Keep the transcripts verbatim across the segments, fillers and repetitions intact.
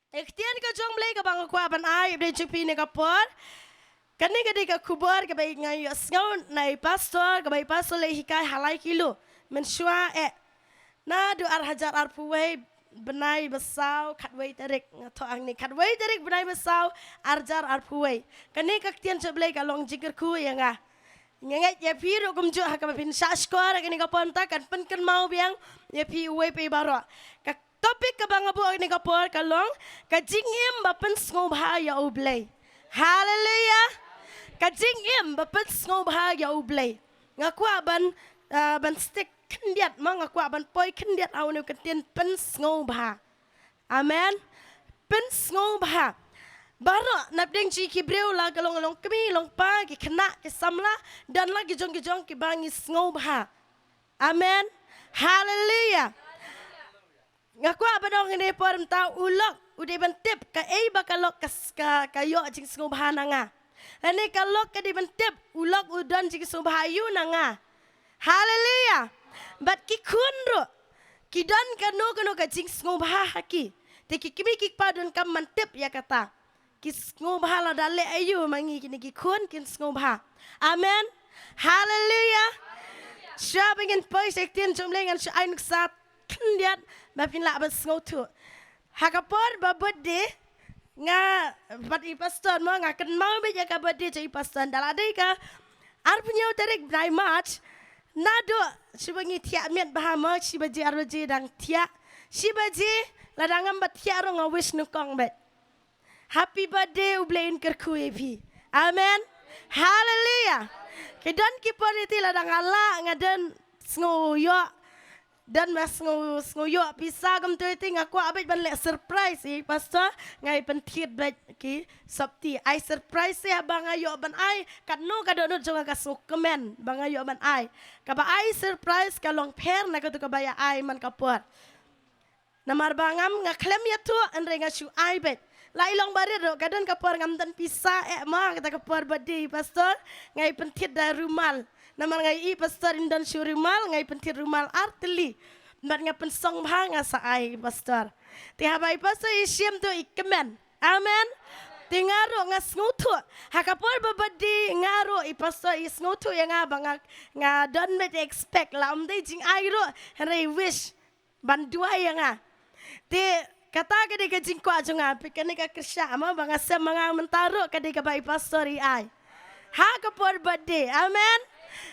Ïa ka ktien ka jong U Blei kaba nga kwah ban ai ïa phi ne ka por. Kane ka dei ka khubor kaba nga ïohsngew na i pastor, kaba i pastor leh hikai ha lai kilo. Mynshuwa eh. Naduh ar hajar arphew wei bnai ba saw khatwei tarik, nga thoh hangne khatwei tarik bnai ba saw ar hajar arphew wei. Kane ka ktien jong U Blei ka long jingkyrkhu ïa nga. Nga ngeit ïa phi ruh kumjuh ha kaba phin shah shkor ha kane ka por mynta kan pynkynmaw biang ïa phi uwei pa uwei baroh. Ka topic kaba nga buh ha kane ka por ka long ka jingim ba pynsngewbha ïa U Blei. Haleluya. Ka jingim ba pynsngewbha ïa U Blei. Nga kwah ban, ah, ban stick khyndiat ma, nga kwah ban poi khyndiat ha une u kyntien pynsngewbha. Amen. Pynsngewbha. Baroh napdeng jong ki briew la ka long, long kmie, long kpa, ki khynnah, ki samla, don la ki jong ki jong kiba ngi sngewbha. Amen. Haleluya. Nga kwah ban ong ha kane ka por mynta u lok u dei ban tip kaei ba ka lok ka, ka, ka ïoh jingsngewbha na nga. Lane ka lok ka dei ban tip u lok u don jingsngewbha ïa u na nga. Haleluya. Bad ki khun ruh ki don kano kano ka jingsngewbha ha ki. Te ki kmie ki kpa donkam ban tip ïa kata. Ki sngewbha lada leh aïu ma ngi kine ki khun kin sngewbha. Amen. Haleluya. Shuwa ba ngin poi sha ka ktien jong U Blei ngan shu ai nuksa khyndiat ba phin lah ban sngewthuh. Ha ka por ba birthday nga bad i pastor ma, nga kynmaw beit ïa ka birthday jong i pastor, da la dei ka arphew hynñiew tarik bnai March. Naduh shu ba ngi thiah miet bha ma, shi baje ar baje dang thiah. Shi baje lada ngam pat thiah ruh nga wish nyngkong beit. Happy birthday, U Blei un kyrkhu ïa phi. Amen. Haleluya. Ki don ki por ïa te lada nga lah nga don sngew ïoh, don ma sngew, sngew ïoh pisa kumto ïa te nga kwah beit ban leh surprise ïa i pastor, nga ai pynthied beit ki sopti. Ai surprise ïa ba nga ïoh ban ai katno ka dohnud jong nga ka sngewkmen ba nga ïoh ban ai. Kaba ai surprise ka long pher na kato kaba ïa ai man ka por. Namar ba ngam, nga khlem ïathuh hynrei nga shu ai beit. La i long barit ruh ka don ka por ngam don pisa eh ma, kata ka por birthday i pastor, nga ai pynthied da rumal. Namar nga i pastor im don shuh rumal, nga ai pynthied rumal ar tylli. Bad nga pynsong bha nga sa ai i pastor. Te haba i pastor i shim tu i kmen. Amen. Te nga ruh nga sngewthuh. Ha ka por ba birthday nga ruh i pastor i sngewthuh ïa nga ba nga, nga don beit expect, la ym dei jingai ruh hynrei wish ban duwai ïa nga. Te kata ka dei ka jingkwah jong nga, phi, kane ka kyrsha ma ba nga sem ma nga mynta ruh ka dei kaba i pastor i ai. Ha ka por birthday. Amen.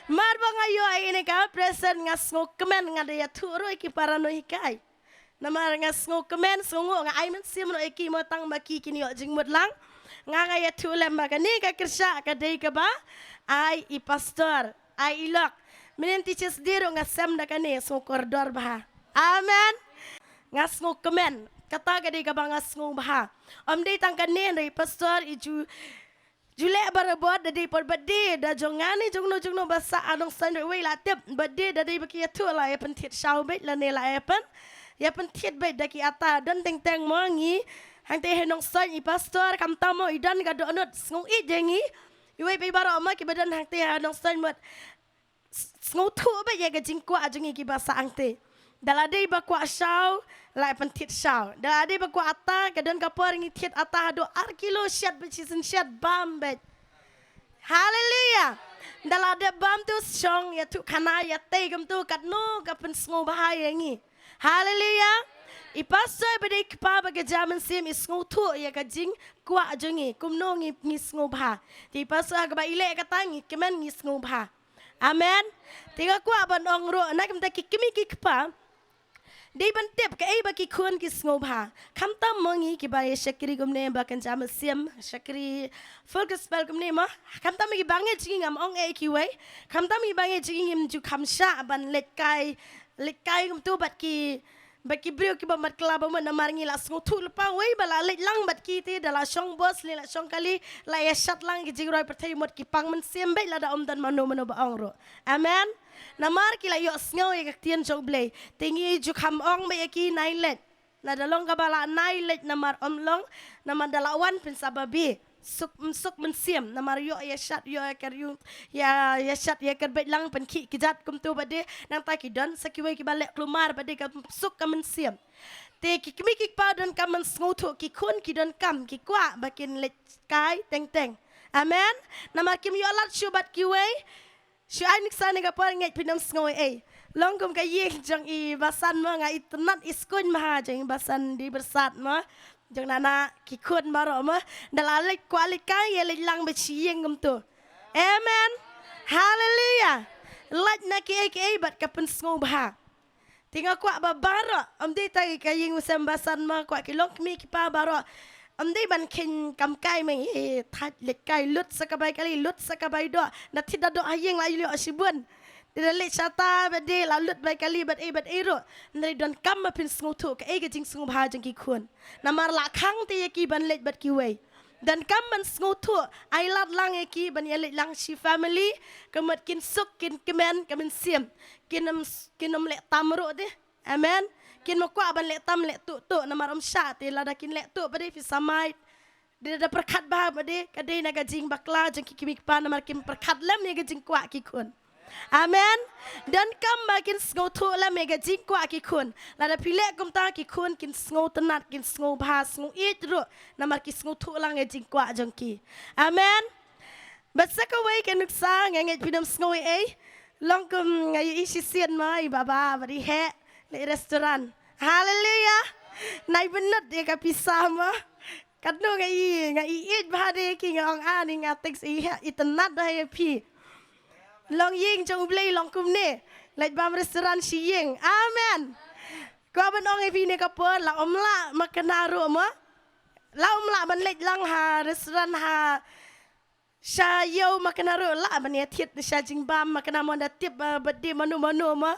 Mar ba nga ïoh ïa kane ka present nga sngewkmen, nga da ïathuh ruh ïa ki para nonghikai. Namar nga sngewkmen, sngewnguh, nga ai mynsiem ruh ïa ki mo tang ba ki kin ïoh jingmut lang. Nga, nga ïathuh lem ba kane ka kyrsha ka dei kaba ai i pastor. Ai i lok. Mynhynnin Teachers' Day ruh nga sem da kane, sngewkordor bha. Amen. Nga sngewkmen. Kata ka dei kaba nga sngewbha. Ym dei tang kane hynrei pastor i ju, ju leh barabor da dei por birthday da jong nga ne jongno jongno ba sah ha Nongstoiñ ruh iwei la tip. Birthday da dei ba ki ïathuh la ïa pynthied shaw beit lane la ïa pyn, ïa pynthied beit da ki atta, don teng teng mo ngi. Hangtei ha Nongstoiñ i pastor khamtam mo i don ka dohnud sngew ïeit ïa ngi. Iwei pa i baroh ma kiba don hangtei ha Nongstoiñ mut s-, sngewthuh beit ïa ka jingkwah jong ngi kiba sah hangtei. Da la dei ba kwah shaw, la pynthied shaw. Da la dei ba kwah atta, ka don ka por ngi thied atta haduh ar kilo, shet beit shisien shet bam beit. Haleluya. Da la dep bam tu shong ïathuh khana ïatei kumtu, katno ka pynsngewbha ïa ngi. Haleluya. I pastor ba dei kpa ba ka jam mynsiem i sngewthuh ïa ka jingkwah jong ngi, kumno ngi, ngi sngewbha. Te i pastor ha kaba i leh kata ngi kmen ngi sngewbha. Amen. Te nga kwah ban ong ruh na ka bynta ki kmie ki kpa. Dei ban tip kaei ba ki khun ki sngewbha. Khamtam mo ngi kiba ïa shakri kumne ba kynja mynsiem, shakri Full Gospel kumne mo. Khamtam kiba ngeit jong ngi, ngam ong eh kiwei. Khamtam kiba ngeit jong ngi ngim ju kham shah ban leit kai, leit kai kumtu bad ki, bad ki briew kiba mat kylla ba mut namar ngi la sngewthuh lypa wei ba la leit lang bad ki te, da la shong bos ne la shong kali, la ïa shat lang ki jingroi pyrthei mut ki pang mynsiem beit lada ym don mano mano ba ong ruh. Amen. Namar ki la ïohsngew ïa ka ktien jong U Blei. Te ngi ju kham ong beit ïa ki nai leit. Lada long kaba lah nai leit namar ym long, namar da la wan phin sa babe. Suk, suk mynsiem, namar ïoh ïa shat, ïoh ïa kyrïu, ïa, ïa shat, ïa kyrbeit lang pynkhih kjat kumtu bad de, nangta ki don sa kiwei kiba leh kulmar bad de ka suk ka mynsiem. Te ki kmie ki kpa donkam ban sngewthuh, ki khun ki donkam, ki kwah ba kin leit kai teng teng. Amen. Namar kim ïoh lad shuh bad kiwei. Shu ai nuksa ne ka por ngeit phin ym sngew ei. Long kum ka ïing jong i Basan mo, nga itynnad i skuiñ bha jong i Basan, dei byrsat mo. Jong nana ki khun baroh mo. Da la leit kwah leit kai, ïa leit lang bad shi ïing kumto. Amen. Haleluia. Lait na kiei kiei bad ka pynsngewbha. Te nga kwah ba baroh, ym dei tang ka ïing u sem Basan mo, kwah ki long kmie ki kpa baroh. Ym dei ban kheiñ kam kai mo, eh, thait leit kai, lut sa ka bai kali, lut sa ka bai doh. Da thied da doh ha ïing la ïoh shibun. Te da leit shata bad dei la lut bai kali bad ei bad ei ruh. Hynrei donkam ba phin sngewthuh kaei ka jingsngewbha jong ki khun. Namar la khang te ïa ki ban leit bad kiwei. Donkam ban sngewthuh, ai lad lang ïa ki ban ïa leit lang shi family, ka mut kin suk, kin kmen ka mynsiem, kin ym, kin ym leh tam ruh de. Amen. Kin ym kwah ban leh tam, leh tuh tuh, namar ym shah te lada kin leh tuh pat de phi samai. Dei da pyrkhat bha pat de, ka dei na ka jingbakla jong ki kmie ki kpa namar kim pyrkhat lem ïa ka jingkwah ki khun. Amen. Donkam ba kin sngewthuh lem ïa ka jingkwah ki khun. Lada phi leh kumta ki khun kin sngewtynnad, kin sngewbha, sngewieit ruh. Namar ki sngewthuh lang ïa jingkwah jong ki. Amen. Bad sa kawei ka nuksa nga ngeit phin ym sngew ei. Long kum nga ïohi shisien mo i Baba bad i Heh leit restaurant. Haleluia. Nai bynnud ïa ka pisa mo. Katno nga i, nga i ïeit bha de ki, nga ong ani, nga text i Heh, itynnad bha ïa phi. Long ïing jong U Blei long kumne. Leit bam restaurant shi ïing. Amen. Kwah ban ong ïa phi ne ka por, la ym lah ma kane ruh mo. La ym lah ban leit lang ha restaurant ha sha ïew ma kane ruh, lah ban ïa thied sha jingbam ma kane mo, da tip, eh, birthday mano mano mo.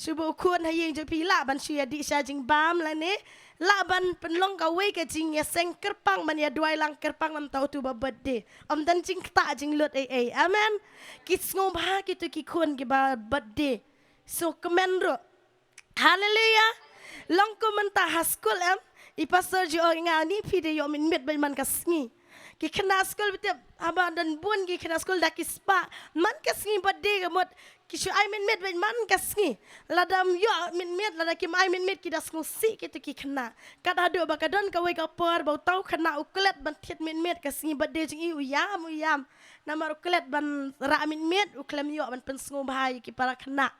Shu buh khun ha ïing jong phi lah ban shu ïa dih sha jingbam lane lah ban pynlong kawei ka jingïaseng kyrpang ban ïa duwai lang kyrpang namar utu ba birthday. Ym don jingktah jinglut ei ei. Amen. Ki sngewbha kito ki khun kiba birthday. Sngewkmen ruh. Haleluia. Long kum mynta ha skul em, i pastor ju ong ïa nga ni, phi dei ïoh mynmiet bad man ka sngi. Ki khynnah skul, phi tip, haba don bun ki khynnah skul da ki spah man ka sngi birthday ka mut ki shu ai mynmiet bad man ka sngi. Lada ym ïoh mynmiet, lada kim ai mynmiet ki da sngewsih kito ki khynnah. Kat haduh ba ka don kawei ka por ba uta u khynnah u klet ban thied mynmiet ka sngi birthday jong i, u ïam, u ïam. Namar u klet ban rah mynmiet, u khlem ïoh ban pynsngewbha ïa ki para khynnah.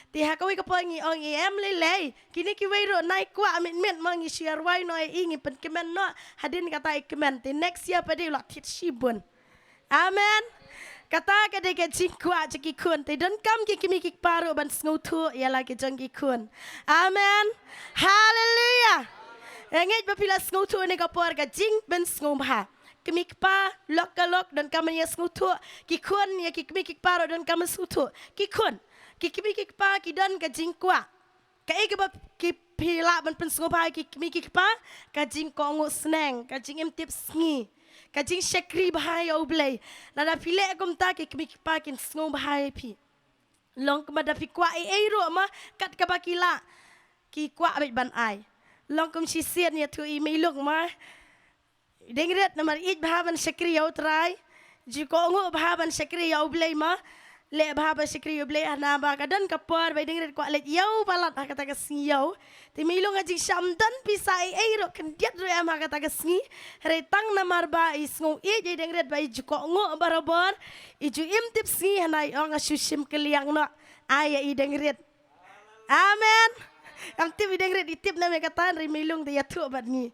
Te ha kawei ka por ngi ong, em lei lei. Kine kiwei ruh nai kwah mynmiet mo, ngi shu ïa rwai noh ïa i, ngi pynkmen noh. Hadien kata i kmen. Te next year pat de u la thied shibun. Amen. Kata ka dei ka jingkwah jong ki khun. Te donkam ki kmie ki kpa ruh ban sngewthuh ïa la ki jong ki khun. Amen. Haleluia. Nga ngeit ba phi la sngewthuh ne ka por ka jingpynsngewbha. Kmie kpa, lok ka lok, donkam ban ïa sngewthuh. Ki khun, ïa ki kmie ki kpa ruh donkam ban sngewthuh. Ki khun, ki kmie ki kpa ki don ka jingkwah. Kaei kaba ki, phi lah ban pynsngewbha ïa ki kmie ki kpa, ka jingkohnguh sneng, ka jingim tip sngi, ka jingshakri bha ïa U Blei. Lada phi leh kumta ki kmie ki kpa kin sngewbha ïa phi. Long kumba da phi kwah ei ei ruh mo, kat kaba ki lah, ki kwah beit ban ai. Long kum shisien ïathuh i Meilung mo. I Dengrit namar ïeit bha ban shakri ïa U Trai. Ju kohnguh bha ban shakri ïa U Blei mo. Leh bha ban shakri ïa U Blei, hana ba ka don ka por ba i Dengrit kwah leit ïew palat ha kata ka sngi ïew. Te Meilung, ka jingshah ym don pisa ei ei ruh, khyndiat ruh em ha kata ka sngi. Hynrei tang namar ba i sngewieit ïa i Dengrit ba i ju kohnguh barabor, i ju im tip sngi, hana i ong, nga shu shim kylliang noh. Ai ïa i Dengrit. Amen. Kam tip i Dengrit i tip ne em ïa kata, hynrei i Meilung te ïathuh bad ngi.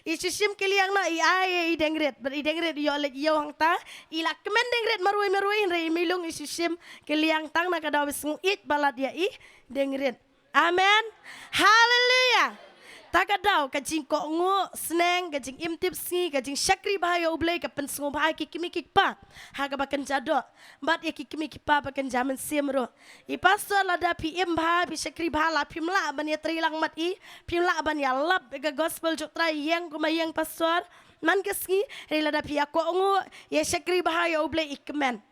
I shu shim kylliang noh, i ai ïa i Dengrit. Bad i Dengrit i ïoh leit ïew hangta. I la kmen Dengrit marwei marwei, hynrei i Meilung i shu shim kylliang tang na ka daw ba i sngewieit palat ïa i Dengrit. Amen. Haleluia. Ta ka daw ka jingkohnguh sneng, ka jingim tip sngi, ka jingshakri bha ïa U Blei ka pynsngewbha ïa ki kmie ki kpa ha kaba kynja doh. Bad ïa ki kmie ki kpa ba kynja mynsiem ruh. I pastor, lada phi im bha, phi shakri bha, la phim lah ban ïatrei lang mat i, phim lah ban ïalap ïa ka gospel jong U Trai ïeng kumba ïeng pastor man ka sngi, hynrei lada phi ïa kohnguh, ïa shakri bha ïa U Blei, i kmen.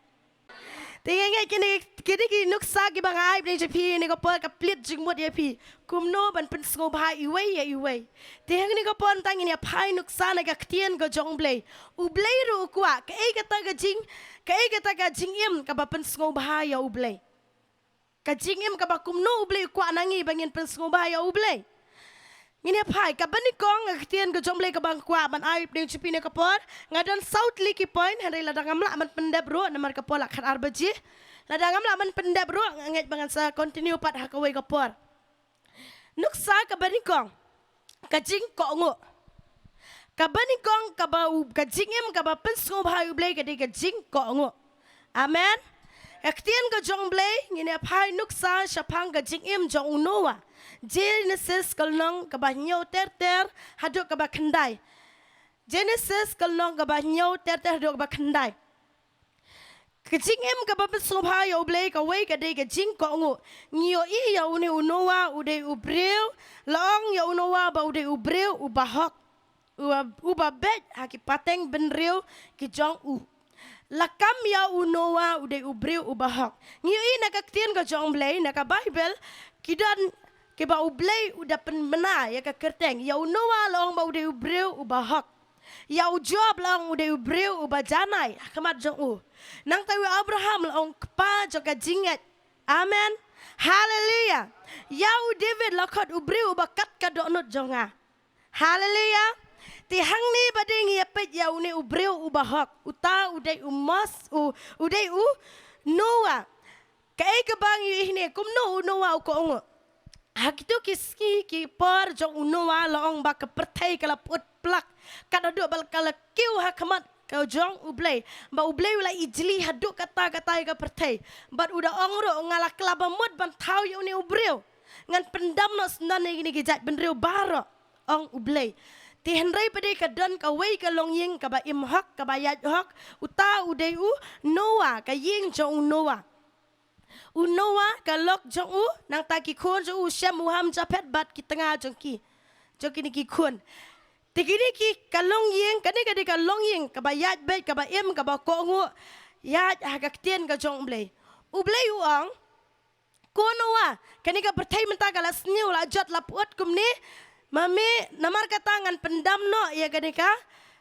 Te nga ngeit kine, kine ki nuksa kiba nga ai bad jong phi ne ka por ka plie jingmut ïa phi kumno ban pynsngewbha iwei ïa iwei. Te ha kane ka por tang ngin ïa phai nuksa na ka ktien ka jong U Blei. U Blei ruh u kwah kaei kata ka jing, kaei kata ka jingim kaba pynsngewbha ïa U Blei. Ka jingim kaba kumno U Blei u kwah na ngi ba ngin pynsngewbha ïa U Blei. Ngin ïa phai, kaba nyngkong, ka ktien ka jong U Blei kaba nga kwah ban ai pdeng sha phi ha kane ka por. Nga don saw tylli ki point, hynrei lada ngam lah ban pyndep ruh, namar ka por la khatar baje. Lada ngam lah ban pyndep ruh, nga ngeit ba ngan sa continue pat ha kawei ka por. Nuksa kaba nyngkong, ka jingkohnguh. Kaba nyngkong, kaba u, ka jingim, kaba pynsngewbha ïa U Blei ka dei ka jingkohnguh. Amen. Ka ktien ka jong U Blei, ngin ïa phai nuksa shaphang ka jingim jong u Noah. Genesis ka lynnong kaba hynñiew ter ter, haduh kaba khyndai. Genesis ka lynnong kaba hynñiew ter ter haduh kaba khyndai. Ka jingim kaba pynsngewbha ïa U Blei kawei ka dei ka jingkohnguh. Ngi ïohi ïa une u Noah u dei u briew, la ong ïa u Noah ba u dei u briew uba hok. Uba, uba beit ha ki pateng bynriew ki jong u. La kam ïa u Noah u dei u briew uba hok. Ngi ïohi na ka ktien ka jong U Blei, na ka Baibl, ki don kiba U Blei u da pynbna ïa ka kyrteng. Ïa u Noah la ong ba u dei u briew uba hok. Ïa u Job la ong u dei u briew uba janai ha khmat jong u. Nangta ïa u Abraham la ong kpa jong ka jingngeit. Amen. Haleluya. Ïa u David la khot u briew uba kat ka dohnud jong nga. Haleluya. Te hangne pat ngi ïa peit ïa une u briew uba hok. Uta u dei u Mos, u, u dei u Noah. Kaei kaba ngi ïohi hangne, kumno u Noah u kohnguh. Ha kito ki sngi ki por jong u Noah la ong ba ka pyrthei ka la pyut plak. Kat haduh ba ka la kiew ha khmat ka jong U Blei. Ba U Blei u la ijli haduh katta katta ïa ka pyrthei. Bad u da ong ruh nga la kylla ba mut ban thaw ïa une u briew. Ngan pyndam noh syndon ïa kine ki jaitbynriew baroh, ong U Blei. Te hynrei pat ka don kawei ka longïing kaba im hok, kaba ïaid hok, uta u dei u Noah, ka ïing jong u Noah. U Noah, ka lok jong u, nangta ki khun jong u, Shem, u Ham, Japhet, bad ki tnga jong ki. Jong kine ki khun. Te kine ki ka longïing, kane ka dei ka longïing, kaba ïaid beit, kaba im, kaba kohnguh, ïaid ha ka ktien ka jong U Blei. U Blei u ong, ko Noah, kane ka pyrthei mynta ka la sniew, la jot, la pyut kumne, ma me, namar kata ngan pyndam noh ïa kane ka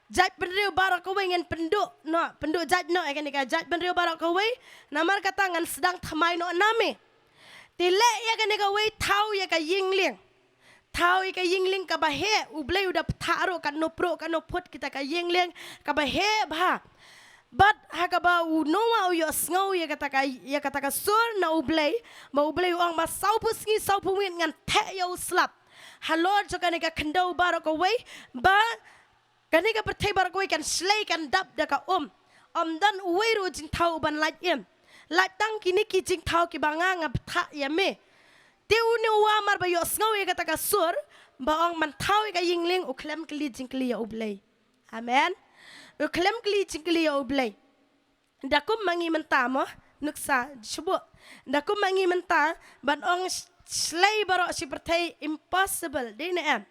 jaitbynriew baroh kawei, ngan pynduh noh, pynduh jait noh ïa kane ka jaitbynriew baroh kawei, namar kata ngan sdang thymmai noh na me. Te leh ïa kane kawei, thaw ïa ka ïinglieng. Thaw ïa ka ïinglieng kaba heh, U Blei u da pynthah ruh katno pruh katno phut kita ka ïinglieng kaba heh bha. Bad ha kaba u Noah u ïohsngew ïa kata ka, ïa kata ka sur na U Blei, ba U Blei u ong ba sawphew sngi sawphew miet ngan theh ïa u slap halor jong kane ka khyndew baroh kawei, ba kane ka pyrthei baroh kawei kan shlei, kan dap da ka um. Ym don uwei ruh u jingthaw uban lait im. Lait tang kine ki jingthaw kiba nga nga pynthah ïa me. Te u Noah mar ba ïohsngew ïa kata ka sur, ba ong ban thaw ïa ka ïinglieng, u khlem kylli jingkylli ïa U Blei. Amen. U khlem kylli jingkylli ïa U Blei. Da kum ma ngi mynta mo, nuksa, shu buh. Da kum ma ngi mynta, ban ong sh-, shlei baroh shi pyrthei impossible. Dei ne em.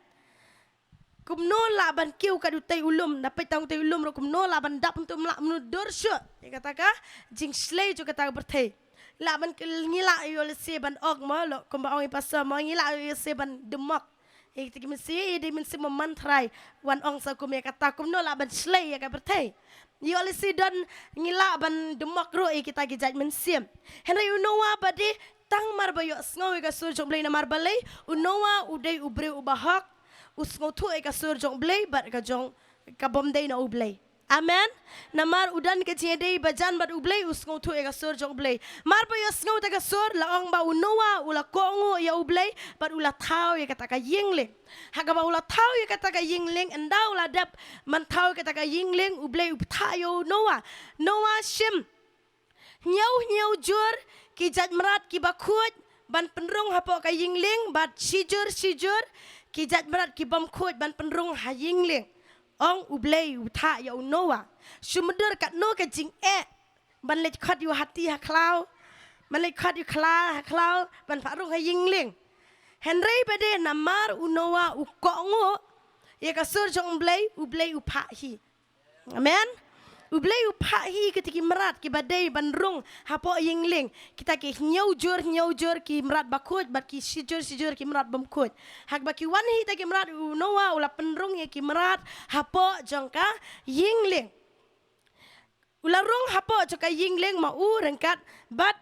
Kumno lah ban kiew kat utei u lum, da peit tang utei u lum ruh kumno lah ban dap, ym tip, ym lah ban dur shuh ïa kata ka jingshlei jong kata ka pyrthei. Lah ban ki-, ngi lah ïoh lehse ban ong mo, lo kumba ong i pastor mo, ngi lah ïoh lehse ban dymok. Ïa kita ki mynsiem, ïa dei mynsiem ba man tharai, wan ong sa kum ïa kata, kumno lah ban shlei ïa ka pyrthei. Ïoh lehse don ngi lah ban dymok ruh ïa kita ki jait mynsiem. Hynrei u Noah pat de, tang mar ba ïohsngew ïa ka sur jong U Blei, namar balei, u Noah u dei u briew uba hok, u sngewthuh ïa ka sur jong U Blei bad ka jong, ka bym dei na U Blei. Amen. Namar u don ka jingïadei bajan bad U Blei, u sngewthuh ïa ka sur jong U Blei. Mar ba ïohsngew ïa ka sur, la ong ba u Noah u la kohnguh ïa U Blei bad u la thaw ïa kata ka ïinglieng. Ha kaba u la thaw ïa kata ka ïinglieng, ynda u la dep ban thaw ïa kata ka ïinglieng, U Blei u pynthah ïa u Noah. Noah, shim hynñiew hynñiew jur ki jait mrad kiba khuid ban pynrung hapoh ka ïinglieng, bad shi jur shi jur ki jait mrad ki bym khuid ban pynrung ha ïinglieng, ong U Blei u pynthah ïa u Noah. Shu mutdur katno ka jingeh ban leit khot ïa u hati ha khlaw, ban leit khot ïa u khla ha khlaw, ban phah rung ha ïinglieng. Hynrei pat de namar u Noah u kohnguh ïa ka sur jong U Blei, U Blei u phah hi. Amen. U Blei u phah hi kita ki mrad kiba dei ban rung hapoh ïinglieng. Kita ki hynñiew jur hynñiew jur ki mrad ba khuid bad ki shi jur shi jur ki mrad bym khuid. Ha kaba ki wan hi kita ki mrad, u Noah u la pynrung ïa ki mrad hapoh jong ka ïinglieng. U la rung hapoh jong ka ïinglieng ma u ryngkat bad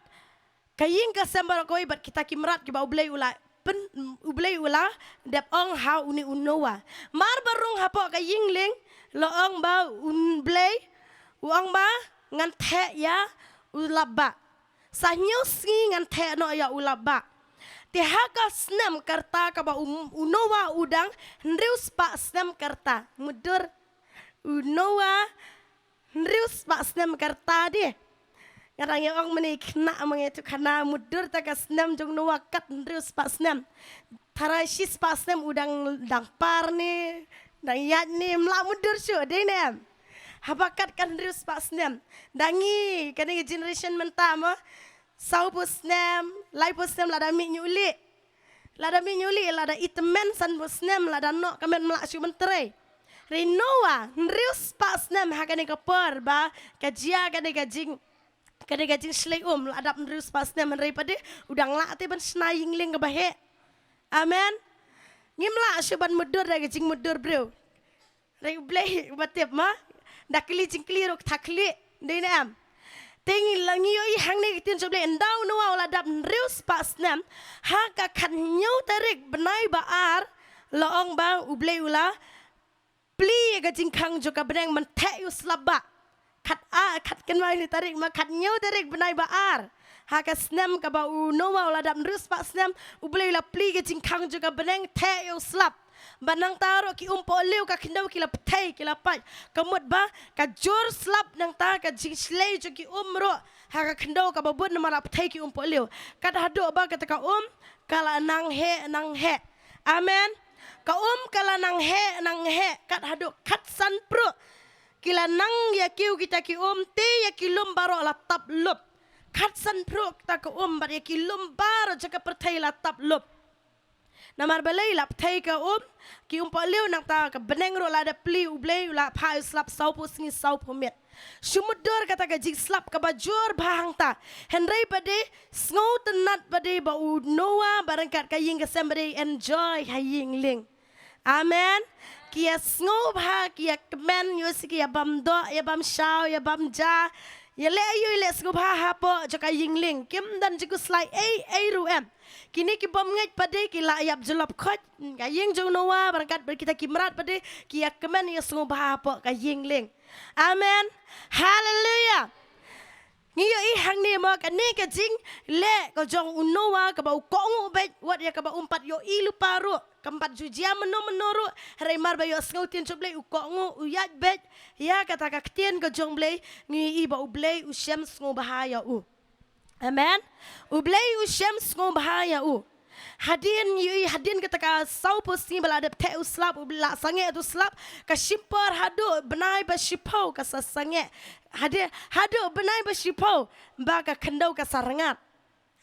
ka ïing ka sem baroh kawei bad kita ki mrad kiba U Blei u la pyn-, U Blei u la dep ong ha une u Noah. Mar ba rung hapoh ka ïing lieng, la ong ba U Blei u ong ba ngan theh ïa u lapbah. Sa hynñiew sngi ngan theh noh ïa u lapbah. Te ha ka snem ka rta kaba u, u Noah u dang hynriew spah snem ka rta. Mutdur u Noah hynriew spah snem ka rta de. Nga dang ïa ong mynne khynnah ma ngi tu khana mutdur ta ka snem jong u Noah kat hynriew spah snem. Tharai shi spah snem u dang, dang par ne, dang ïaid ne, ym lah mutdur shuh, dei ne em? Haba kat ka hynriew spah snem. Dang ngi, kane ka generation mynta mo, saw phew snem, lai phew snem lada mih ñiuh lieh. Lada mih ñiuh lieh, lada i tymmen san phew snem, lada noh ka met ym lah shuh ban trei. Hynrei Noah, hynriew spah snem ha kane ka por ba ka jia kane ka jing, kane ka jingshlei um, la dap hynriew spah snem hynrei pat de, u dang lah te ban shna ïing lieng kaba heh. Amen. Ngim lah shuh ban mutdur da ka jingmutdur briew. Hynrei U Blei uba tip ma. Da kylli jingkylli ruh kata kylli. Dei ne em? Te ngi la ngi ïohi hangne ka ktien jong U Blei, ynda u Noah u la dap hynriew spah snem, ha ka khathynñiew tarik bnai ba ar, la ong ba U Blei u la plie ïa ka jingkhang jong ka bneng ban theh ïa u slap bah. Khat a, khat kynmaw ïa u tarik ma, khathynñiew tarik bnai ba ar. Ha ka snem kaba u Noah u la dap hynriew spah snem, U Blei u la plie ïa ka jingkhang jong ka bneng theh ïa u slap. Ba nangta ruh ki um pohliew ka khyndew ki la pthei ki la pait. Ka mut ba ka jur slap nangta ka jingshlei jong ki um ruh ha ka khyndew kaba bun namar la pthei ki um pohliew. Kat haduh ba kata ka um ka la nang heh, nang heh. Amen. Ka um ka la nang heh, nang heh. Kat haduh khatsan pruh ki la nang ïa kiew kita ki um, te ïa ki lum baroh la tap lup. Khatsan pruh kita ka um bad ïa ki lum baroh jong ka pyrthei la tap lup. Namar balei? La pthei ka um, ki um pohliew, nangta ka bneng ruh la dep plie, U Blei u la phah ïa u slap saw phew sngi saw phew miet. Shu mutdur kata ka jingslap kaba jur bha hangta. Hynrei pat de, sngewtynnat pat de ba u Noah bad ryngkat ka ïing ka sem pat de enjoy ha ïing lieng. Amen. Ki ïa sngewbha, ki ïa kmen, ïoh shi ki ïa bam doh, ïa bam shaw, ïa bam ja. Ïa leh aïu, ïa leh sngewbha hapoh jong ka ïing lieng. Kim don jingkhuslai ei ei ruh em. Kine ki bym ngeit pat de ki la ïap jyllop khoit. Ka ïing jong u Noah bad ryngkat bad kita ki mrad pat de ki ïa kmen ïa sngewbha hapoh ka ïing lieng. Amen. Haleluia. Ngi ïohi hangne mo kane ka jingleh ka jong u Noah kaba u kohnguh beit, wat ïa kaba um pat ïohi lypa ruh, kam pat ju jia mynno mynno ruh, hynrei mar ba ïohsngew ktien jong U Blei u kohnguh, u ïaid beit ïa kata ka ktien ka jong U Blei, ngi ïohi ba U Blei u shem sngewbha ïa u. Amen. U Blei u shem sngewbha ïa u. Hadien ïohi, hadien kata ka saw phew sngi ba la dep theh u slap, u la sangeh u slap, ka shim por haduh bnai ba shiphew ka sa sangeh. Hadien, haduh bnai ba shiphew ba ka khyndew ka sa rngat.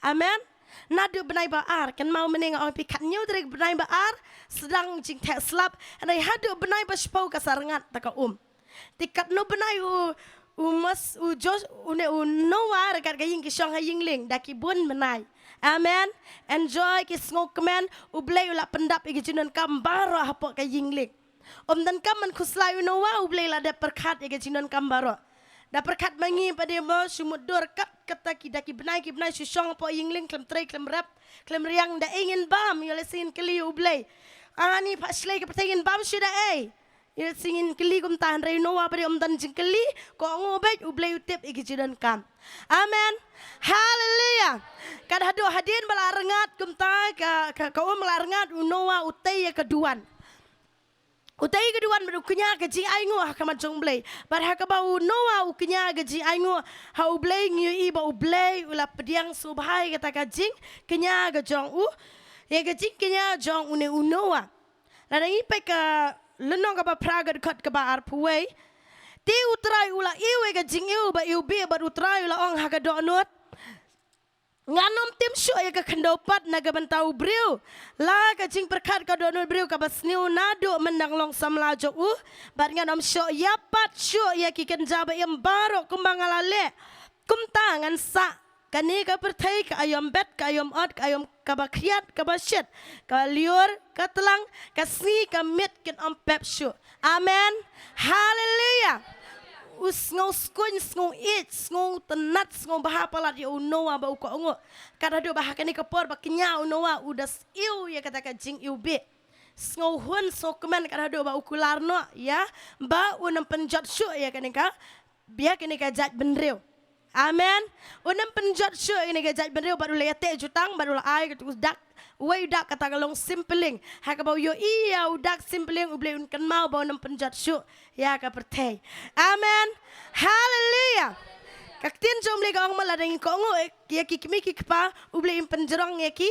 Amen. Naduh bnai ba ar, kynmaw mynne nga ong phi khathynñiew tarik bnai ba ar sdang jingtheh slap, hynrei haduh bnai ba shiphew ka sa rngat ta ka um. Te katno bnai u, u Mos, u Josh, une u Noah ryngkat ka ïing ki shong ha ïing lieng? Da ki bun bnai. Amen. Enjoy, ki sngewkmen, U Blei u la pyndap ïa ki jingdonkam baroh hapoh ka ïing lieng. Ym donkam ban khuslai u Noah, U Blei la dep pyrkhat ïa ki jingdonkam baroh. Da pyrkhat ma ngi pat de mo, shu mutdur kat kata ki, da ki bnai ki bnai shu shong hapoh ïing lieng khlem trei khlem rep khlem riang, da ei ngin bam? Ïoh lehse ngin kylli U Blei, ani phah shlei ka pyrthei, ngin bam shuh da ei? Ïa sngewbha ngin kylli kumta, hynrei u Noah pat de um don jingkylli, kohnguh beit, U Blei u tip ïa ki jingdonkam. Amen. Haleluia. Kat haduh hadien ba la rngat kumta ka, ka, ka um la rngat, u Noah u tei ïa ka duwan. U tei ïa ka duwan bad u kñia ka jingainguh ha khmat jong U Blei. Bad ha kaba u Noah u kñia ka jingainguh ha U Blei, ngi ïohi ba U Blei u la pdiang sngewbha ïa kata ka jingkñia ka jong u, ïa ka jingkñia jong une u Noah. Lada ngi peit ka lynnong kaba phra ka dkhot kaba arphew wei. Te U Trai u la ïoh ïa ka jingïoh ba ïoh bih bad U Trai u la ong ha ka dohnud, ngan ym tim shuh ïa ka khyndew pat na ka bynta u briew. La ka jingpyrkhat ka dohnud briew kaba sniew naduh mynta ngan long samla jong u, bad ngan ym shuh ïa pat shuh ïa ki kynja ba im baroh kumba nga la leh. Kumta ngan sah kane ka pyrthei ka aïom bet, ka aïom ot, ka aïom kaba khriat, kaba shit, ka lyiur, ka tlang, ka sngi, ka miet kin ym pep shuh. Amen. Haleluia. U sngew skuñ, sngew ïeit, sngew tynnad, sngew bha palat ïa u Noah ba u kohnguh. Kat haduh ba ha kane ka por ba kñia u Noah u da siew ïa kata ka jingiwbih. Sngew hun, sngew kmen kat haduh ba u kular noh ïa ba un ym pynjot shuh ïa kane ka, ïa kane ka jaitbynriew. Amen. Un ym pynjot shuh ïa kane ka jaitbynriew bad u la ïateh jutang bad u la ai kat u dak, uwei u dak kata ka long Simpling. Ha kaba u ïohi ïa u dak Simpling, U Blei un kynmaw ba un ym pynjot shuh ïa ka pyrthei. Amen. Haleluya. Ka ktien jong U Blei ka ong ba lada ngi kohnguh ïa ki kmie ki kpa, U Blei un pynjrong ïa ki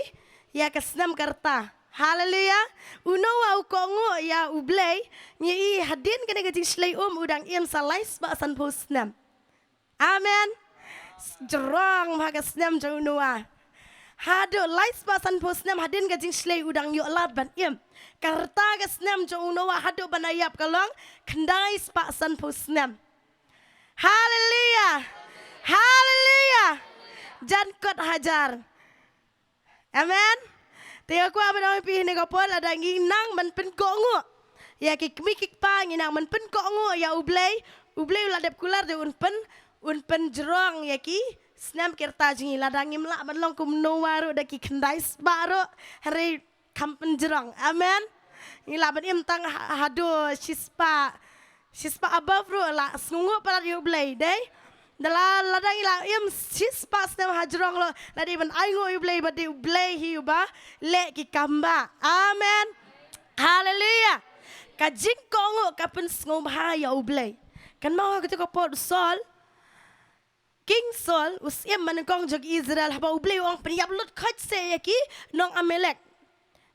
ïa ka snem ka rta. Haleluya. U Noah u kohnguh ïa U Blei, ngi i hadien kane ka jingshlei um u dang im sa lai spah sanphew snem. Amen. Jrong bha ka snem jong u Noah. Haduh lai spah sanphew snem hadien ka jingshlei u dang ïoh lad ban im. Ka rta ka snem jong u Noah haduh ban ïap ka long khyndai spah sanphew snem. Haleluya. Haleluya. Jan kot hajar. Amen. Te nga kwah ban ong ïa phi ha kane ka por, lada ngi nang ban pynkohnguh ïa ki kmie ki kpa, ngi nang ban pynkohnguh ïa U Blei, U Blei u la dep kular de un pyn, un pynjrong ïa ki snem ki rta jong ngi. Lada ngim lah ban long kum Noah ruh da ki khyndai spah ruh, hynrei kam pynjrong. Amen. Ngi lah ban im tang ha-, haduh shispah, shispah above ruh lah sngewnguh palat ïa U Blei, dei? Da la, lada ngi lah im shispah snem hajrong ruh, la dei ban ainguh ïa U Blei, ba dei U Blei hi uba leh ki kam ba. Amen. Haleluya. Ka jingkohnguh ka pynsngewbha ïa U Blei. Kynmaw ha kata ka por u Saul, King Saul, u syiem ba nyngkong jong Israel, haba U Blei u ong pynïap lut khoit seh ïa ki nong Amalek.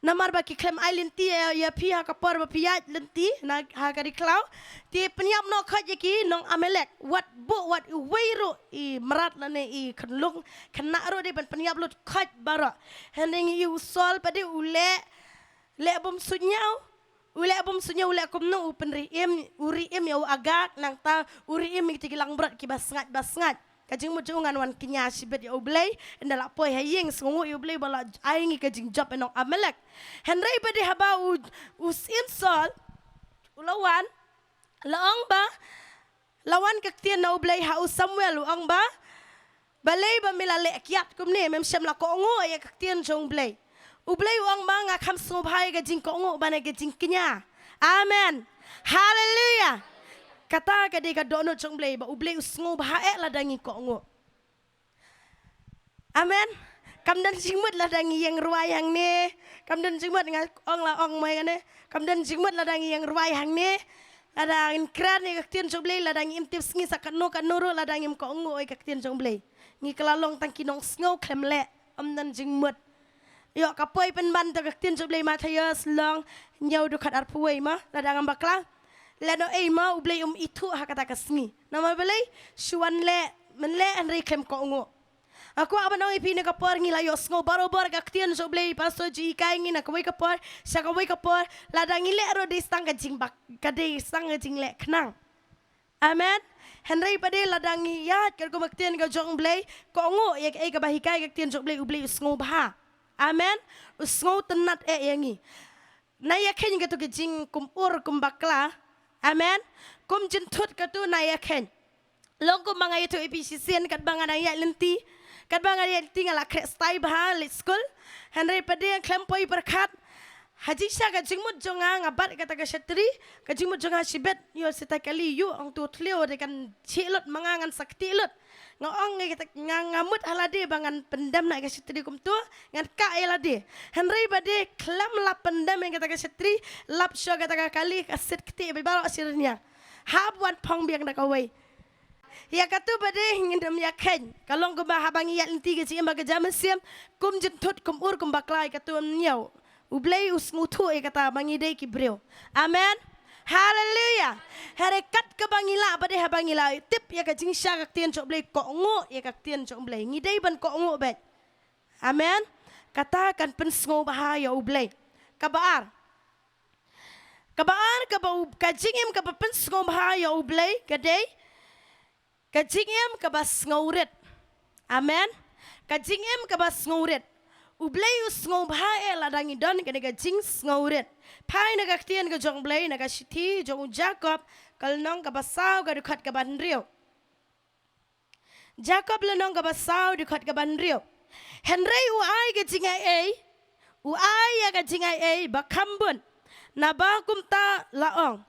Namar ba ki khlem ai lynti ïa, ïa phi ha ka por ba phi ïaid lynti na ha ka ri khlaw. Te pynïap noh khoit ïa ki nong Amalek. Wat buh wat iwei ruh i mrad lane i khyllung khynnah ruh, dei ban pynïap lut khoit baroh. Hynrei ngi i u Saul pat de u leh, leh bym suidñiew. U leh bym suidñiew, u leh kumno, u pynriem, u riem ïa u Agag, nangta u riem ïa kita ki langbrot kiba sngaid ba sngaid. Ka jingmut jong u, ngan wan kñia shibit ïa U Blei, ynda la poi ha ïing sngewnguh ïa U Blei ba la ai ngi ka jingjop ïa nong Amalek. Hynrei pat de haba u, u syiem Saul u la wan, la ong ba, la wan ka ktien na U Blei ha u Samuel, u ong ba, balei ba me la leh kiad kumne, mem shym la kohnguh ïa ka ktien jong U Blei. U Blei u ong ba nga kham sngewbha ïa ka jingkohnguh bad ka jingkñia. Amen. Haleluya. Kata ka dei ka dohnud jong U Blei, ba U Blei u sngewbha eh lada ngi kohnguh. Amen. Kam don jingmut lada ngi ïeng rwai hangne. Kam don jingmut, nga ong la ong mai kane. Kam don jingmut lada ngi ïeng rwai hangne. Lada ngin kren ïa ka ktien jong U Blei, lada ngi im tipsngi sa katno katno ruh, lada ngim kohnguh ïa ka ktien jong U Blei, ngi ka la long tang ki nongsngew khlem leh. Ym don jingmut. Ïoh ka poi pynban to ka ktien jong U Blei, Mathaios lynnong hynñiew dkhot arphew wei ma, lada ngam bakla. Lehnohei ma, U Blei um ithuh ha kata ka sngi. Namar balei? Shu wan leh, men leh hynrei khlem kohnguh. Nga kwah ban ong ïa phi, na ka por ngi la ïohsngew barobor ka ktien jong U Blei, pastor ju hikai ngi na kawei ka por sha kawei ka por, lada ngi leh ruh dei sa tang ka jingbak, ka dei sa tang ka jingleh khnang. Amen. Hynrei pat de lada ngi ïaid katkum ka ktien ka jong U Blei, kohnguh ïa kaei kaba hikai ka ktien jong U Blei, U Blei u sngewbha. Amen. U sngewtynnad eh ïa ngi. Na ïakheiñ katu ka jing kum ur kum bakla. Amen. Kum jynthut katu na ïakheiñ. Long kumba nga ïathuh ïa phi shisien, katba nga dang ïaid lynti, katba nga ïaid lynti nga la khreh stai bha leit skul. Hynrei pat de khlem poi pyrkhat, ha jingshisha ka jingmut jong nga, nga bat kata ka shatri, ka jingmut jong nga shibit, ïoh sitai kali ïoh ong tu thliew de kan chih lut ma nga, ngan sa ktieh lut. Nga ong ïa kata, nga, nga mut ha lade ba ngan pyndem noh ïa ka shatri kumtu, ngan kah ïa lade. Hynrei pat de khlem lap pyndem ïa kata ka shatri, lap shuwa kata ka kali, ka sit ktieh beit baroh shi rynïeng. Hap wan phong biang da kawei. Ïa katu pat de ngin ym ïakheiñ. Ka long kumba haba ngi ïaid lynti ka jingim ba ka ja mynsiem, kum jynthut, kum ur, kum bakla, ïa katu ym ñiew. U Blei u sngewthuh ïa kata ba ngi dei ki briew. Amen. Haleluya. Hynrei kat kaba ngi lah pat de, haba ngi la tip ïa ka jingshisha ka ktien jong U Blei, kohnguh ïa ka ktien jong U Blei, ngi dei ban kohnguh beit. Amen. Kata kan pynsngewbha ïa U Blei. Kaba ar. Kaba ar, kaba u, ka jingim kaba pynsngewbha ïa U Blei ka dei ka jingim kaba sngewrit. Amen. Ka jingim kaba sngewrit. U Blei u sngewbha eh lada ngi don kane ka jingsngewrit. Phai na ka ktien ka jong u Blei na ka shithi jong u Jakob, ka lynnong kaba saw, ka dkhot kaba hynriew. Jakob lynnong kaba saw, dkhot kaba hynriew. Hynrei u ai ka jingai ei, u ai ïa ka jingai ei ba kham bun. Naba kumta la ong,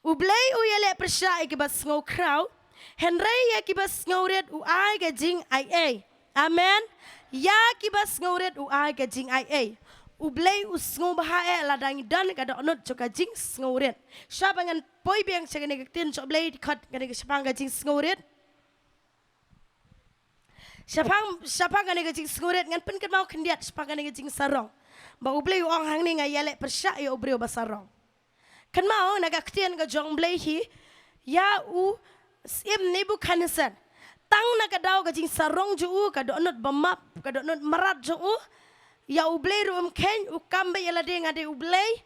U Blei u ïaleh pyrshah ïa kiba sngewkhraw, hynrei ïa kiba sngewrit u ai ka jingai ei. Amen. Ïa kiba sngewrit u ai ka jingai ei. U Blei u sngewbha eh lada ngi don ka dohnud jong ka jingsngewrit. Shwa ba ngan poi biang sha kane ka ktien jong u Blei, dkhot kane ka shaphang ka jingsngewrit. Shaphang, shaphang kane ka jingsngewrit, ngan pynkynmaw khyndiat shaphang kane ka jingsarong. Ba u Blei u ong hangne, nga ïaleh pyrshah ïa u briew ba sarong. Kynmaw na ka ktien ka jong u Blei hi, ïa u syiem Nebukadnesar. Tang na ka daw ka jingsarong jong u, ka dohnud ba map, ka dohnud mrad jong u, ïa u Blei ruh um kheiñ, u kam beit ïa lade, nga dei u Blei.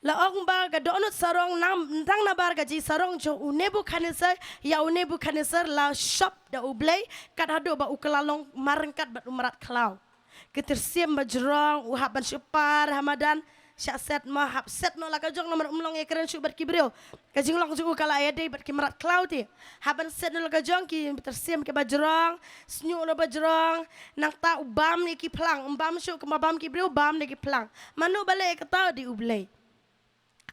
La ong ba ka dohnud sarong, nang, tang nabar ka jingsarong jong u Nebukadnesar ïa u Nebukadnesar la shop da u Blei, kat haduh ba u kylla long marryngkat bad u mrad khlaw. Ka tyrsim ba jrong, u hap ban shu par ha madan, shah set mo, hap set noh la ka jong namar um long ïakren shuh bad ki briew. Ka jinglong jong u ka la ïadei bad ki mrad khlaw te. Hap ban set noh la ka jong, ki tyrsim kiba jrong, shñiuh noh ba jrong, nangta u bam ïa ki phlang, um bam shuh kumba bam ki briew, bam ïa ki phlang. Mano ba leh kata? Dei u Blei.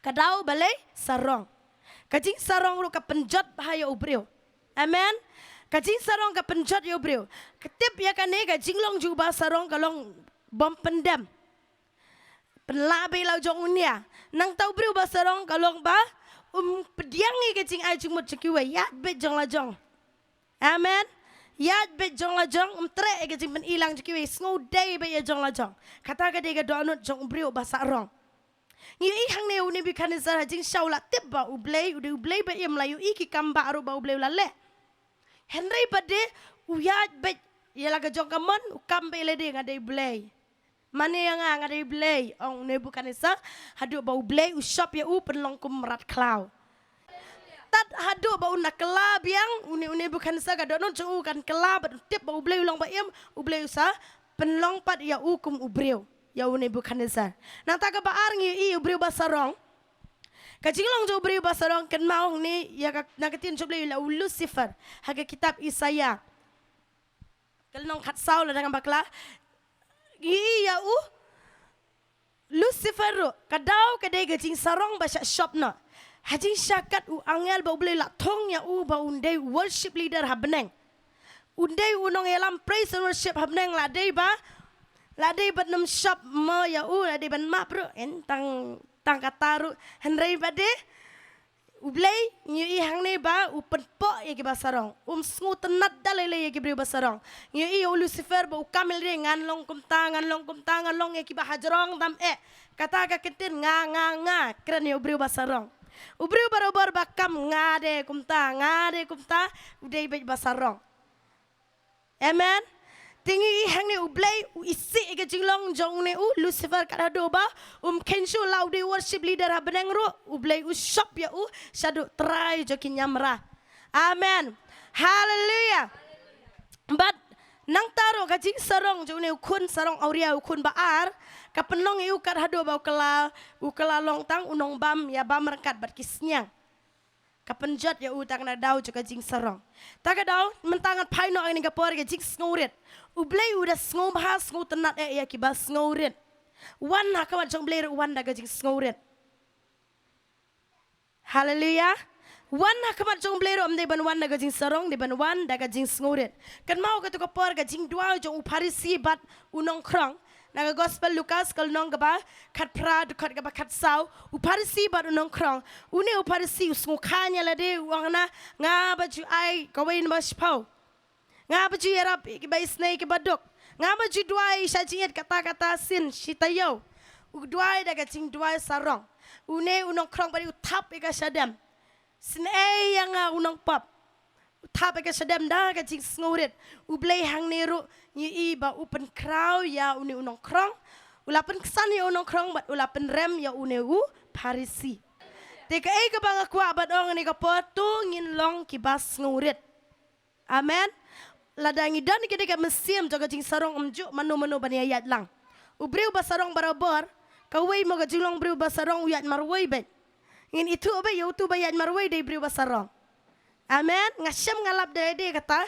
Ka daw balei? Sarong. Ka jingsarong ruh ka pynjot bha ïa u briew. Amen. Ka jingsarong ka pynjot ïa u briew. Ka tip ïa kane, ka jinglong jong uba sarong ka long bym pyndem. Pynlah beit la jong u nia. Nangta u briew ba sarong ka long ba um pdiang ïa ka jingai jingmut jong kiwei, ïaid beit jong la jong. Amen. Ïaid beit jong la jong, um treh ïa ka jingpyni lang jong kiwei, sngewdei beit ïa jong la jong. Kata ka dei ka dohnud jong u briew ba sarong. Ngi ïohi hangne u Nebukadnesar ha jingshisha u la tip ba u Blei u dei u Blei ba im, la ïohi ki kam ba ruh ba u Blei u la leh. Hynrei pat de u ïaid beit ïa la ka jong ka mon, u kam beit ïa lade, nga dei Blei. Mane ïa nga, nga dei Blei, ong u Nebukadnesar, haduh ba u Blei u shop ïa u pynlong kum mrad khlaw. Tad haduh ba un da kylla biang, une u Nebukadnesar ka dohnud jong u kan kylla bad u tip ba u Blei u long ba im, u Blei u sa pynlong pat ïa u kum u briew, ïa u Nebukadnesar. Nangta kaba ar ngi ïohi u briew ba sarong. Ka jinglong jong u briew ba sarong, kynmaw hangne ïa ka, na ka ktien jong u Blei, la u Lucifer ha ka kitab Isaïah. Ka lynnong khatsaw lada ngam bakla. Ngi ïohi ïa u Lucifer ruh, ka daw ka dei ka jingsarong ba shah shop noh. Ha jingshisha kat u angel ba u Blei u la thung ïa u ba un dei u worship leader ha bneng. Un dei u nongïalam praise and worship ha bneng, la dei ba, la dei ban ym shop mo ïa u, la dei ban map ruh, en tang, tang kata ruh, hynrei ba dei u Blei, ngi ïohi hangne ba u pynpoh ïa kiba sarong. Um sngewtynnad da lei lei ïa ki briew ba sarong. Ngi ïohi ïa u Lucifer ba u kam ïa lade, ngan long kumta, ngan long kumta, ngan long ïa kiba hajrong tam eh. Kata ka ktien nga, nga, nga, kren ïa u briew ba sarong. U briew barabor ba kam nga dei kumta, nga dei kumta, u dei beit ba sarong. Amen. Te ngi ïohi hangne u Blei u isih ïa ka jinglong jong une u Lucifer, kat haduh ba um kheiñ shuh la u dei worship leader ha bneng ruh, u Blei u shop ïa u shaduh trai jong ki niamra. Amen. Hallelujah. Bad nangta ruh ka jingsarong jong une u khun sarong awria, u khun ba ar, ka pynlong ïa u kat haduh ba u kylla, u kylla long tang u nongbam, ïa bam ryngkat bad ki sniang. Ka pynjot ïa u tang na daw jong ka jingsarong. Ta ka daw, mynta ngan phai noh ha kane ka por ka jingsngewrit. U Blei u da sngewbha sngewtynnad eh ïa kiba sngewrit. Wan ha khmat jong u Blei ruh wan da ka jingsngewrit. Haleluya. Wan ha khmat jong u Blei ruh ym dei ban wan da ka jingsarong, dei ban wan da ka jingsngewrit. Kynmaw kato ka por ka jingduwai jong u Pharisi bad u nongkhrong. Na ka Gospel Lukas ka lynnong kaba khatphra, dkhot kaba khatsaw, u Pharisi bad u nongkhrong. Une u Pharisi u sngewkha ïa lade, u ong na, nga ba ju ai kawei na ba shiphew. Nga ba ju ïarap ïa kiba isynei kiba duk. Nga ba ju duwai sha jingit kata kata sien shi taïew. U duwai da ka jingduwai sarong. Une u nongkhrong pat u thap ïa ka shadem. Sngewbha ïa nga u nongpop. U thap ïa ka shadem da ka jingsngewrit. U Blei hangne ruh ngi ïohi ba u pynkhraw ïa une u nongkhrong. U la pynksan ïa u nongkhrong bad u la pynrem ïa une u Pharisi. Te kaei kaba nga kwah ban ong ha kane ka por, to ngin long kiba sngewrit. Amen. lada ngi don kine ki mynsiem jong ka jingsarong, ym ju mano mano ban ïaid lang. U briew ba sarong barabor, kawei mo ka jinglong briew ba sarong u ïaid marwei beit. Ngin ithuh beit ïa utu ba ïaid marwei dei briew ba sarong. Amen. Nga shem nga lap dei dei kata.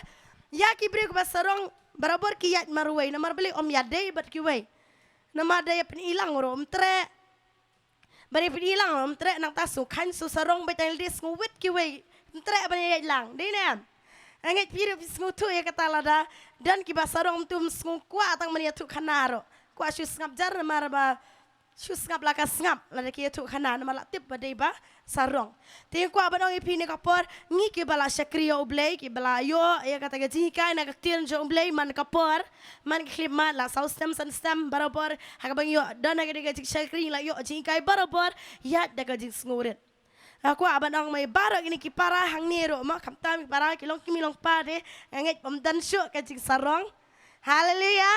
Ïa ki briew ba sarong barabor ki ïaid marwei, namar balei? Ym ïadei bad kiwei. Namar da ïa pynïalang ruh ym treh. Ban ïa pynïalang ruh ym treh, nangta shu khein shu sarong beit, tang lei dei sngewrit kiwei, ym treh ban ïaid lang. Dei ne em? Nga ngeit phi ruh phi sngewthuh ïa kata, lada don kiba sarong, ym tu ym sngew kwah tang ban ïathuh khana ruh. Kwah shu sngap jar namar ba shu sngap la ka sngap lada ki ïathuh khana, namar la tip ba dei ba sarong. Te nga kwah ban ong ïa phi kane ka por, ngi kiba la shakri ïa U Blei, kiba la ïoh ïa kata ka jinghikai na ka ktien jong U Blei man ka por, man ka khyllipmat, la saw snem san snem barabor, ha kaba ngi ïoh don ha kane ka jingshakri, ngi la ïoh jinghikai barabor, ïaid da ka jingsngewrit. Nga kwah ban ong ma baroh kine ki para hangne ruh mo, khamtam ki para, ki longkmie longkpa de, nga ngeit ba ym don shuh ka jingsarong. Haleluya.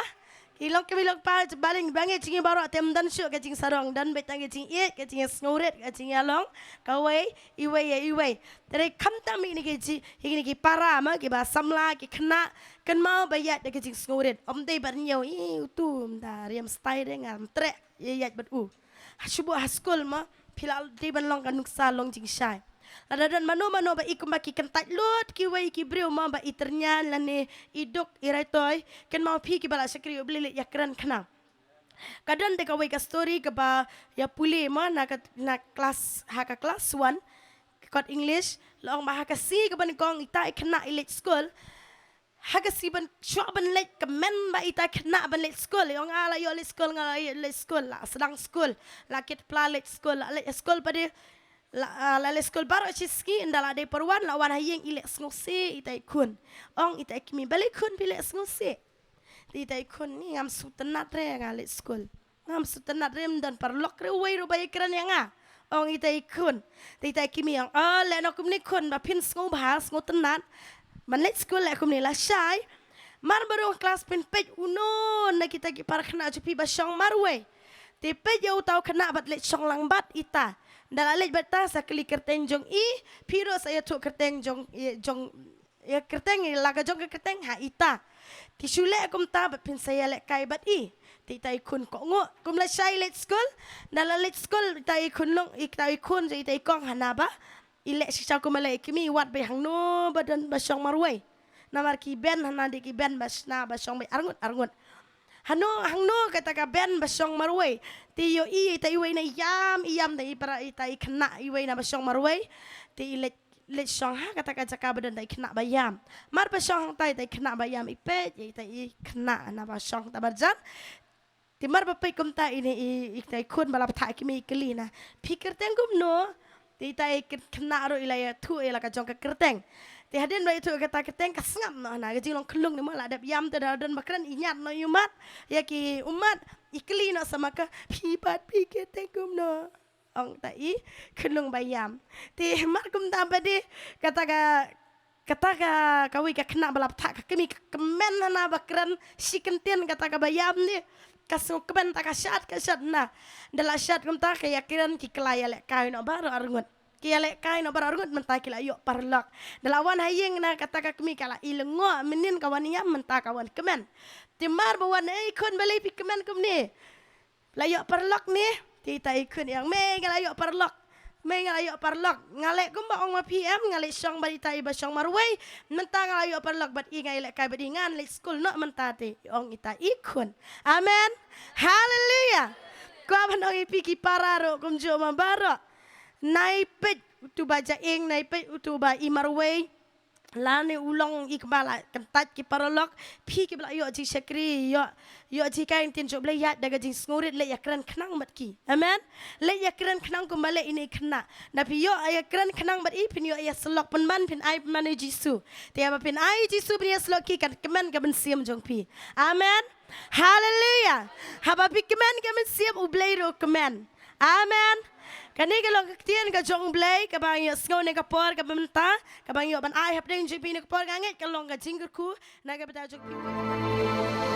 Ki longkmie longkpa, ba ngeit jong ngi baroh te ym don shuh ka jingsarong, don beit tang ka jingïeit, ka jingïasngewrit, ka jingïalong kawei, iwei ïa iwei. Te khamtam ïa kine ki ji, ïa kine ki para mo, kiba samla, ki khynnah, kynmaw ba ïaid da ka jingsngewrit. Ym dei ban ñiew, ih, utu, ym da riam stai de, ngam treh ïa ïaid bad u. Ha shu buh ha skul mo, phi la dei ban long ka nuksa long jingshai. Lada don mano mano ba i kumba ki kyntait lut kiwei ki briew mo, ba i tyrñiang lane i duk i raitoi, kynmaw phi kiba la shakri U Blei leit ïakren khnang. Ka don te kawei ka story kaba ïa pule mo, na ka, na klas, ha ka klas one, ka kot English, la ong ba ha ka sngi kaba nyngkong ita i khynnah i leit skul. Ha ka sngi ban shuwa ban leit, kmen ba ita i khynnah ban leit skul. I ong, ah, la ïoh leit skul, nga la ïoh leit skul, la sdang skul, la kit pla leit skul, la leit skul pat de, la, ah, la leit skul baroh shi sngi, ynda la dei por wan, la wan ha ïing i leh sngewsih ita i khun. Ong ita i kmie, balei khun phi leh sngewsih? Te ita i khun, ni ngam sngewtynnat re nga leit skul. Ngam sngewtynnat re, ym don paralok re uwei ruh ba ïakren ïa nga. Ong ita i khun. Te ita i kmie ong, oh, leh noh kumne khun, ba phin sngewbha, sngewtynnat. Ban leit skul leh kumne lashai. Mar ba rung klas phin peit uno na kita ki para khynnah jong phi ba shong marwei. Te peit ïa uta u khynnah bad leit shong lang bad ita. Ynda la leit bad ita sa kylli kyrteng jong i, phi ruh sa ïathuh kyrteng jong, jong ïa kyrteng, ïa la ka jong ka kyrteng ha ita. Te shu leh kumta bad phin sa ïalehkai bad i. Te ita i khun kohnguh, kum lashai leit skul, ynda la leit skul ita i khun long, ita i khun jong ita i kong hana ba i leh shisha kum ba leh i kmie, i wad beit hangno ba don ba shong marwei. Namar ki bench hana dei ki bench ba shna ba shong beit arngut arngut. Hano, hangno kata ka bench ba shong marwei. Te ïohi ita iwei na ïam, ïam da i para, ita i khynnah iwei na ba shong marwei. Te i leit leit shong ha kata ka jaka ba don da i khynnah ba ïam. Mar ba shong hangta ita i khynnah ba ïam, i peit ïa ita i khynnah na ba shong hangta marjan. Te mar ba peit kumta ine i, ita i khun ba la bthah kmie i kylli na, phi kyrteng kumno? Te ita i khynnah ruh i la ïathuh ïa la ka jong ka kyrteng. Te hadien ba ïathuh kata kyrteng ka sngap noh na ka jinglong khyllung ne mo, la dep ïam te da don ba kren i ñiad noh ïa u mat, ïa ki ummat, i kylli noh sa ma ka, phi pat phi kyrteng kumno? Ong ta i khyllung ba ïam. Te mar kumta pat de kata ka, kata ka, kawei ka khynnah ba la bthah ka kmie ka kmen hana ba kren shi kyntien kata ka ba ïam de. Ka sngewkmen ta ka shad ka shad na. Ynda la shad kumta ka ïakren ki kylla ïalehkai noh baroh arngut. Ki ïalehkai noh baroh arngut mynta ki la ïoh paralok. Ynda la wan ha ïing na kata ka kmie ka la i lyngngoh mynnin ka wan ïam mynta ka wan kmen. Te mar ba wan, ei khun balei phi kmen kumne? La ïoh paralok ne? Te ita i khun i ong, mei nga la ïoh paralok. Mei nga la ïoh paralok. Nga leh kumba ong ma phi em, nga leit shong bad ita i ba shong marwei. Mynta nga la ïoh paralok bad i, nga ïalehkai bad i, ngan leit skul noh mynta te. I ong ita i khun. Amen. Haleluya. Kwah ban ong ïa phi ki para ruh kumjuh ma baroh. Nai peit utu ba jaing, nai peit utu ba i marwei. Lane u long i kba la kyntait ki paralok, phi kiba la ïoh jingshakri, ïoh, ïoh jinghikai ktien jong U Blei, ïaid da ka jingsngewrit, leit ïakren khnang bad ki. Amen. Leit ïakren khnang kumba leh ine i khynnah. Ynda phi ïoh ïakren khnang bad i, phin ïoh ïasyllok pynban, phin ai pynban ïa u Jisu. Te haba phin ai ïa u Jisu phin ïasyllok ki, kan kmen ka mynsiem jong phi. Amen. Haleluya. Haba phi kmen ka mynsiem, U Blei ruh u kmen. Amen. Kane ka long ka ktien ka jong U Blei kaba ngi ïohsngew ne ka por kaba mynta, kaba ngi ïoh ban ai hapdeng jong phi ne ka por, nga ngeit ka long ka jingkyrkhu na ka bynta jong phi.